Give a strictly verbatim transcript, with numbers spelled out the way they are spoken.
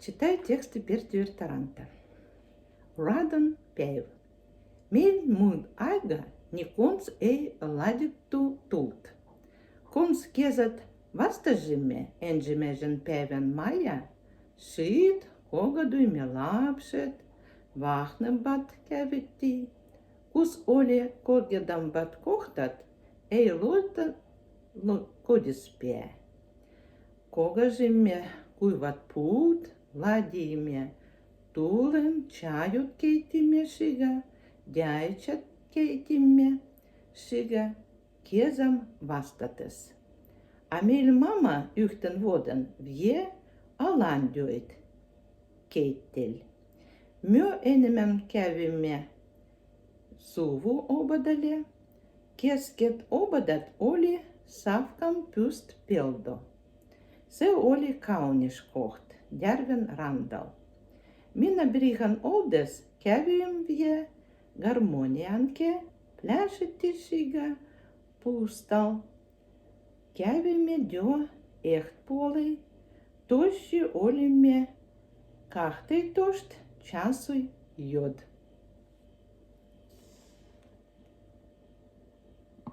Читаю текст Берти Вертаранта. Радан пеав. Мейль мун айга никондз эй ладиту тулт. Кондз кезад вастажиме энжимежен пеавян майя, шыд, когадай ме лапшет, вахнабат кевитти, кус оле коргедамбат кохтат, эй лолта ло-, кодис пеа. Когажиме куйват пуут, ладиме тулын, чайот кейтиме шига, дяйчат кейтиме шига, кезам вастатас. А мейль мама юхтэн водан вие алан дёйт кейтел. Мё энэмэн кевиме суву ободале, кескед ободат оли савкам пюст пелдо. Сэ оли кауниш кохт, дервен рандал. Ми на брихан олдес кевим вие гармониянке, пляшитти шига пустал. Кевиме дё ехт полай, тощи олиме кахтайтошт часуй ёд.